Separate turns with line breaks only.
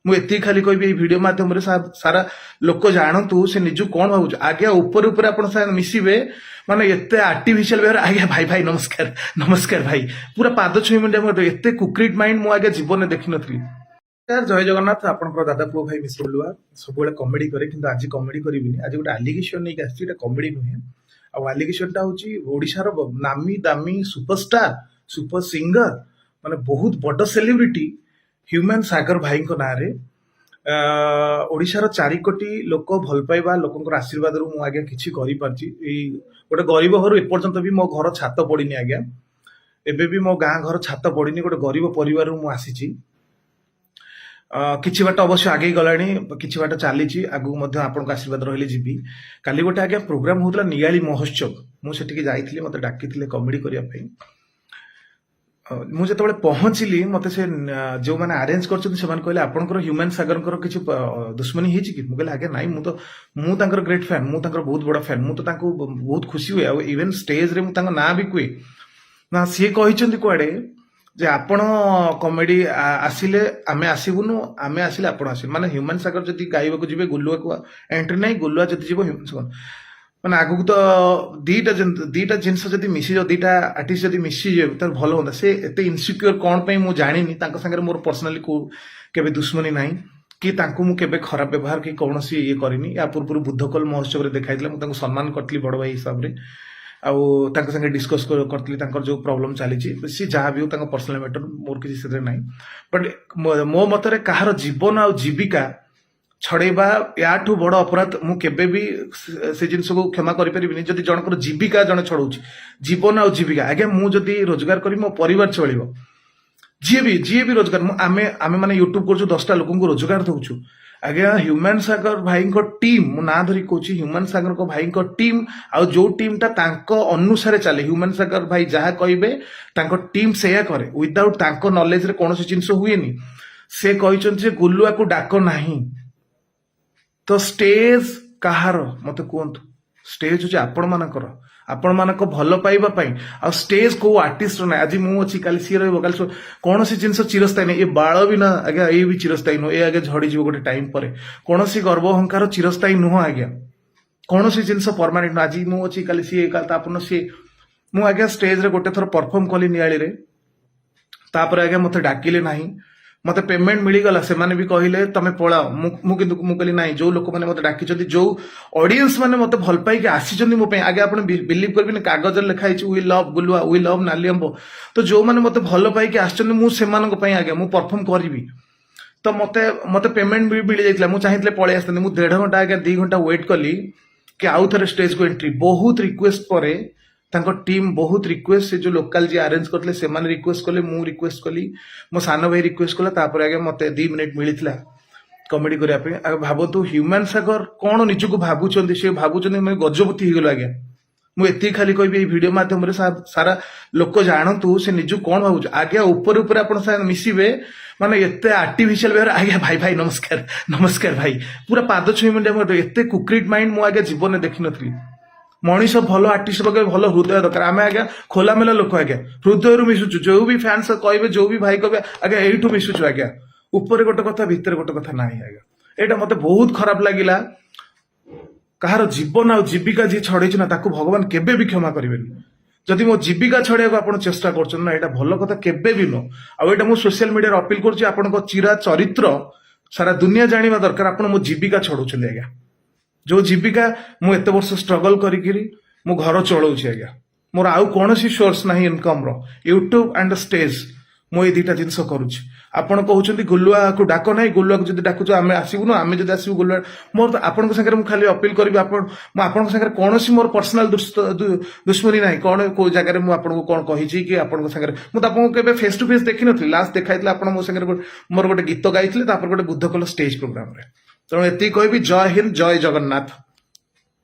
ମୁଁ ଏତିକି ଖାଲି କହିବି, ଏଇ ଭିଡିଓ ମାଧ୍ୟମରେ ସାରା ଲୋକ ଜାଣନ୍ତୁ ସେ ନିଜକୁ କଣ ଭାବୁଛି। ଆଜ୍ଞା, ଉପରେ ଉପରେ ଆପଣ ସାଙ୍ଗେ ମିଶିବେ, ମାନେ ଏତେ ଆର୍ଟିଫିସିଆଲ ବ୍ୟବହାର। ଆଜ୍ଞା ଭାଇ, ଭାଇ ନମସ୍କାର, ନମସ୍କାର ଭାଇ, ପୁରା ପାଦ ଛୁଇଁ ମୁଣ୍ଡିଆ ମାରିଦେବେ। ଏତେ କୁକ୍ରିଟ ମାଇଣ୍ଡ ମୁଁ ଆଜ୍ଞା ଜୀବନରେ ଦେଖିନଥିଲି। ନମସ୍କାର, ଜୟ ଜଗନ୍ନାଥ। ଆପଣଙ୍କର ଦାଦା ପୁଅ ଭାଇ ମିଶ୍ର ବୁଲୁଆ ସବୁବେଳେ କମେଡି କରେ, କିନ୍ତୁ ଆଜି କମେଡି କରିବିନି। ଆଜି ଗୋଟେ ଆଲିଗେସନ ନେଇକି ଆସିଛି। ଏଇଟା କମେଡି ନୁହେଁ। ଆଉ ଆଲିଗେସନଟା ହଉଛି ଓଡିଶାର ନାମୀ ଦାମୀ ସୁପରଷ୍ଟାର, ସୁପର ସିଙ୍ଗର, ମାନେ ବହୁତ ବଡ ସେଲିବ୍ରିଟି ହ୍ୟୁମାନ ସାଗର ଭାଇଙ୍କ ନାଁରେ। ଓଡିଶାର 4 କୋଟି ଲୋକ ଭଲ ପାଇବା, ଲୋକଙ୍କର ଆଶୀର୍ବାଦରୁ ମୁଁ ଆଜ୍ଞା କିଛି କରିପାରିଛି। ଏଇ ଗୋଟେ ଗରିବ ଘରୁ, ଏପର୍ଯ୍ୟନ୍ତ ବି ମୋ ଘର ଛାତ ପଡିନି ଆଜ୍ଞା। ଏବେ ବି ମୋ ଗାଁ ଘର ଛାତ ପଡିନି। ଗୋଟେ ଗରିବ ପରିବାରରୁ ମୁଁ ଆସିଛି। କିଛି ବାଟ ଅବଶ୍ୟ ଆଗେଇ ଗଲାଣି, କିଛି ବାଟ ଚାଲିଛି। ଆଗକୁ ମଧ୍ୟ ଆପଣଙ୍କ ଆଶୀର୍ବାଦ ରହିଲେ ଯିବି। କାଲି ଗୋଟେ ଆଜ୍ଞା ପ୍ରୋଗ୍ରାମ ହଉଥିଲା, ନିଆଳି ମହୋତ୍ସବ। ମୁଁ ସେଠିକି ଯାଇଥିଲି। ମତେ ଡାକିଥିଲେ କମେଡି କରିବା ପାଇଁ। ମୁଁ ଯେତେବେଳେ ପହଞ୍ଚିଲି, ମତେ ସେ ଯୋଉମାନେ ଆରେଞ୍ଜ କରିଛନ୍ତି, ସେମାନେ କହିଲେ, "ଆପଣଙ୍କର ହ୍ୟୁମାନ ସାଗରଙ୍କର କିଛି ଦୁଶ୍ମନୀ ହେଇଛି କି?" ମୁଁ କହିଲି, "ଆଜ୍ଞା ନାଇଁ, ମୁଁ ତାଙ୍କର ଗ୍ରେଟ୍ ଫ୍ୟାନ୍। ମୁଁ ତାଙ୍କର ବହୁତ ବଡ ଫ୍ୟାନ୍। ମୁଁ ତ ତାଙ୍କୁ ବହୁତ ଖୁସି ହୁଏ ଆଉ ଇଭେନ୍ ଷ୍ଟେଜରେ ମୁଁ ତାଙ୍କ ନାଁ ବି କୁହେ।" ନା, ସିଏ କହିଛନ୍ତି କୁଆଡେ ଯେ ଆପଣ କମେଡି ଆସିଲେ ଆମେ ଆସିବୁନୁ, ଆମେ ଆସିଲେ ଆପଣ ଆସିବେ। ମାନେ ହ୍ୟୁମାନ ସାଗର ଯଦି ଗାଇବାକୁ ଯିବେ, ଗୁଲୁଆକୁ ଏଣ୍ଟ୍ରି ନାହିଁ। ଗୁଲୁଆ ଯଦି ଯିବ, ହ୍ୟୁମାନ ସାଗର, ମାନେ ଆଗକୁ ତ ଦିଟା ଜିନିଷ ଯଦି ମିଶିଯିବ, ଦିଟା ଆର୍ଟିଷ୍ଟ ଯଦି ମିଶିଯିବେ, ତାହେଲେ ଭଲ ହୁଅନ୍ତା। ସେ ଏତେ ଇନସିକ୍ୟୁର କଣ ପାଇଁ ମୁଁ ଜାଣିନି। ତାଙ୍କ ସାଙ୍ଗରେ ମୋର ପର୍ସନାଲି କୋଉ କେବେ ଦୁଶ୍ମନୀ ନାହିଁ କି ତାଙ୍କୁ ମୁଁ କେବେ ଖରାପ ବ୍ୟବହାର କି କୌଣସି ଇଏ କରିନି। ୟା ପୂର୍ବରୁ ବୁଦ୍ଧକୋଲ ମହୋତ୍ସବରେ ଦେଖାଇଥିଲା, ମୁଁ ତାଙ୍କୁ ସମ୍ମାନ କରିଥିଲି ବଡ ଭାଇ ହିସାବରେ ଆଉ ତାଙ୍କ ସାଙ୍ଗେ ଡିସ୍କସ୍ କରିଥିଲି ତାଙ୍କର ଯୋଉ ପ୍ରୋବ୍ଲେମ ଚାଲିଛି। ସେ ଯାହା ବି ହଉ, ତାଙ୍କ ପର୍ସନାଲ ମ୍ୟାଟର, ମୋର କିଛି ସେଥିରେ ନାହିଁ। ବଟ୍ ମୋ ମତରେ କାହାର ଜୀବନ ଆଉ ଜୀବିକା ଛଡେଇବା ୟାଠୁ ବଡ ଅପରାଧ ମୁଁ କେବେ ବି ସେ ଜିନିଷକୁ କ୍ଷମା କରିପାରିବିନି। ଯଦି ଜଣଙ୍କର ଜୀବିକା ଜଣେ ଛଡଉଛି, ଜୀବନ ଆଉ ଜୀବିକା ଆଜ୍ଞା, ମୁଁ ଯଦି ରୋଜଗାର କରିବି, ମୋ ପରିବାର ଚଳିବ। ଯିଏ ବି ରୋଜଗାର, ମୁଁ ଆମେ ଆମେ ମାନେ ୟୁଟ୍ୟୁବ କରୁଛୁ, 10ଟା ଲୋକଙ୍କୁ ରୋଜଗାର ଦଉଛୁ ଆଜ୍ଞା। ହ୍ୟୁମାନ ସାଗର ଭାଇଙ୍କ ଟିମ୍, ମୁଁ ନାଁ ଧରି କହୁଛି, ହ୍ୟୁମାନ ସାଗରଙ୍କ ଭାଇଙ୍କ ଟିମ୍ ଆଉ ଯୋଉ ଟିମ୍ଟା ତାଙ୍କ ଅନୁସାରେ ଚାଲେ, ହ୍ୟୁମାନ ସାଗର ଭାଇ ଯାହା କହିବେ ତାଙ୍କ ଟିମ୍ ସେଇଆ କରେ। ୱିଦାଉଟ୍ ତାଙ୍କ ନଲେଜରେ କୌଣସି ଜିନିଷ ହୁଏନି। ସେ କହିଛନ୍ତି ଯେ ଗୁଲୁଆକୁ ଡାକ ନାହିଁ। ତ ଷ୍ଟେଜ କାହାର, ମତେ କୁହନ୍ତୁ? ଷ୍ଟେଜ ହଉଛି ଆପଣମାନଙ୍କର, ଆପଣମାନଙ୍କ ଭଲ ପାଇବା ପାଇଁ। ଆଉ ଷ୍ଟେଜ କୋଉ ଆର୍ଟିଷ୍ଟର ନାହିଁ। ଆଜି ମୁଁ ଅଛି, କାଲି ସିଏ ରହିବ, କାଲି କୌଣସି ଜିନିଷ ଚିରସ୍ଥାୟୀ ନାହିଁ। ଏ ବାଳ ବି ନା ଆଜ୍ଞା, ଏଇ ବି ଚିରସ୍ଥାୟୀ ନୁହଁ। ଏ ଆଜ୍ଞା ଝଡିଯିବ ଗୋଟେ ଟାଇମ ପରେ। କୌଣସି ଗର୍ବ ଅହଙ୍କାର ଚିରସ୍ଥାୟୀ ନୁହଁ ଆଜ୍ଞା। କୌଣସି ଜିନିଷ ପରମାନେଣ୍ଟ ନୁହଁ। ଆଜି ମୁଁ ଅଛି, କାଲି ସିଏ, କାଲି ତାପର ସିଏ। ମୁଁ ଆଜ୍ଞା ଷ୍ଟେଜରେ ଗୋଟେ ଥର ପରଫର୍ମ କଲି ନିଆଳିରେ। ତାପରେ ଆଜ୍ଞା ମତେ ଡାକିଲେ ନାହିଁ। ମତେ ପେମେଣ୍ଟ ମିଳିଗଲା। ସେମାନେ ବି କହିଲେ, "ତମେ ପଳାଅ।" ମୁଁ କିନ୍ତୁ ମୁଁ କହିଲି, "ନାଇଁ, ଯୋଉ ଲୋକମାନେ ମତେ ଡାକିଛନ୍ତି, ଯୋଉ ଅଡିଏନ୍ସ ମାନେ ମତେ ଭଲ ପାଇକି ଆସିଛନ୍ତି ମୋ ପାଇଁ।" ଆଜ୍ଞା, ଆପଣ ବିଲିଭ୍ କରିବେନି, କାଗଜରେ ଲେଖା ହେଇଛି "we love Gulua, we love ନାଲି ଆମ୍ବ"। ତ ଯୋଉମାନେ ମତେ ଭଲ ପାଇକି ଆସିଛନ୍ତି, ମୁଁ ସେମାନଙ୍କ ପାଇଁ ଆଜ୍ଞା ମୁଁ ପରଫର୍ମ କରିବି। ତ ମତେ ପେମେଣ୍ଟ ବି ମିଳିଯାଇଥିଲା। ମୁଁ ଚାହିଁଥିଲେ ପଳେଇ ଆସିଥାନ୍ତି। ମୁଁ ଦେଢ ଘଣ୍ଟା ଆଜ୍ଞା, 2 ଘଣ୍ଟା ୱେଟ୍ କଲି କି ଆଉ ଥରେ ଷ୍ଟେଜକୁ ଏଣ୍ଟ୍ରି। ବହୁତ ରିକ୍ୱେଷ୍ଟ ପରେ, ତାଙ୍କ ଟିମ୍ ବହୁତ ରିକ୍ୱେଷ୍ଟ, ସେ ଯୋଉ ଲୋକାଲ ଯିଏ ଆରେଞ୍ଜ କରିଥିଲେ ସେମାନେ ରିକ୍ୱେଷ୍ଟ କଲେ, ମୁଁ ରିକ୍ୱେଷ୍ଟ କଲି, ମୋ ସାନ ଭାଇ ରିକ୍ୱେଷ୍ଟ କଲା, ତାପରେ ଆଜ୍ଞା ମତେ 2 ମିନିଟ୍ ମିଳିଥିଲା କମେଡି କରିବା ପାଇଁ। ଆଉ ଭାବନ୍ତୁ, ହ୍ୟୁମାନ ସାଗର କଣ ନିଜକୁ ଭାବୁଛନ୍ତି? ସେ ଭାବୁଛନ୍ତି ଆମେ ଗଜପତି ହେଇଗଲୁ ଆଜ୍ଞା। ମୁଁ ଏତିକି ଖାଲି କହିବି, ଏଇ ଭିଡିଓ ମାଧ୍ୟମରେ ସାରା ଲୋକ ଜାଣନ୍ତୁ ସେ ନିଜକୁ କଣ ଭାବୁଛି। ଆଜ୍ଞା, ଉପରେ ଉପରେ ଆପଣ ସାଙ୍ଗେ ମିଶିବେ, ମାନେ ଏତେ ଆର୍ଟିଫିସିଆଲ ବ୍ୟବହାର। ଆଜ୍ଞା ଭାଇ, ଭାଇ ନମସ୍କାର, ନମସ୍କାର ଭାଇ, ପୁରା ପାଦ ଛୁଇଁ ମୁଣ୍ଡିଆ ମାରିଦେବେ। ଏତେ କୁକ୍ରିଟ ମାଇଣ୍ଡ ମୁଁ ଆଜ୍ଞା ଜୀବନରେ ଦେଖିନଥିଲି। ମଣିଷ ଭଲ ଆର୍ଟିଷ୍ଟ ପାଖରେ ଭଲ ହୃଦୟ ଦରକାର। ଆମେ ଆଜ୍ଞା ଖୋଲାମେଲା ଲୋକ ଆଜ୍ଞା, ହୃଦୟରୁ ମିଶୁଛୁ। ଯୋଉ ବି ଫ୍ୟାନ୍ସ କହିବେ, ଯୋଉ ବି ଭାଇ କହିବେ ଆଜ୍ଞା, ଏଇଠୁ ମିଶୁଛୁ ଆଜ୍ଞା। ଉପରେ ଗୋଟେ କଥା, ଭିତରେ ଗୋଟେ କଥା ନାହିଁ ଆଜ୍ଞା। ଏଇଟା ମତେ ବହୁତ ଖରାପ ଲାଗିଲା। କାହାର ଜୀବନ ଆଉ ଜୀବିକା ଯିଏ ଛଡେଇଛି ନା, ତାକୁ ଭଗବାନ କେବେ ବି କ୍ଷମା କରିବେନି। ଯଦି ମୋ ଜୀବିକା ଛଡେଇବାକୁ ଆପଣ ଚେଷ୍ଟା କରୁଛନ୍ତି ନା, ଏଇଟା ଭଲ କଥା କେବେ ବି ନୁହଁ। ଆଉ ଏଇଟା ମୁଁ ସୋସିଆଲ ମିଡିଆରେ ଅପିଲ କରୁଛି। ଆପଣଙ୍କ ଚିରା ଚରିତ୍ର ସାରା ଦୁନିଆ ଜାଣିବା ଦରକାର। ଆପଣ ମୋ ଜୀବିକା ଛଡଉଛନ୍ତି ଆଜ୍ଞା, ଯୋଉ ଜୀବିକା ମୁଁ ଏତେ ବର୍ଷ ଷ୍ଟ୍ରଗଲ କରିକିରି ମୁଁ ଘର ଚଳଉଛି ଆଜ୍ଞା। ମୋର ଆଉ କୌଣସି ସୋର୍ସ ନାହିଁ ଇନକମର। ୟୁଟ୍ୟୁବ ଆଣ୍ଡ ଷ୍ଟେଜ, ମୁଁ ଏଇ ଦିଟା ଜିନିଷ କରୁଛି। ଆପଣ କହୁଛନ୍ତି ଗୁଲୁଆକୁ ଡାକ ନାହିଁ, ଗୁଲୁଆକୁ ଯଦି ଡାକୁଛ ଆମେ ଆସିବୁନୁ, ଆମେ ଯଦି ଆସିବୁ ଗୁଲୁଆ। ମୋର ତ ଆପଣଙ୍କ ସାଙ୍ଗରେ ମୁଁ ଖାଲି ଅପିଲ କରିବି, ମୁଁ ଆପଣଙ୍କ ସାଙ୍ଗରେ କୌଣସି ମୋର ପର୍ସନାଲ ଦୁଶ୍ମନୀ ନାହିଁ। କଣ କୋଉ ଜାଗାରେ ମୁଁ ଆପଣଙ୍କୁ କଣ କହିଛି କି ଆପଣଙ୍କ ସାଙ୍ଗରେ? ମୁଁ ତ ଆପଣଙ୍କୁ କେବେ ଫେସ୍ ଟୁ ଫେସ୍ ଦେଖିନଥିଲି। ଲାଷ୍ଟ ଦେଖାଇଥିଲା ଆପଣ ମୋ ସାଙ୍ଗରେ ମୋର ଗୋଟେ ଗୀତ ଗାଇଥିଲେ, ତାପରେ ଗୋଟେ ବୁଦ୍ଧକୋଲ ଷ୍ଟେଜ ପ୍ରୋଗ୍ରାମରେ। ତେଣୁ ଏତିକି କହିବି, ଜୟ ହିନ୍ଦ, ଜୟ ଜଗନ୍ନାଥ।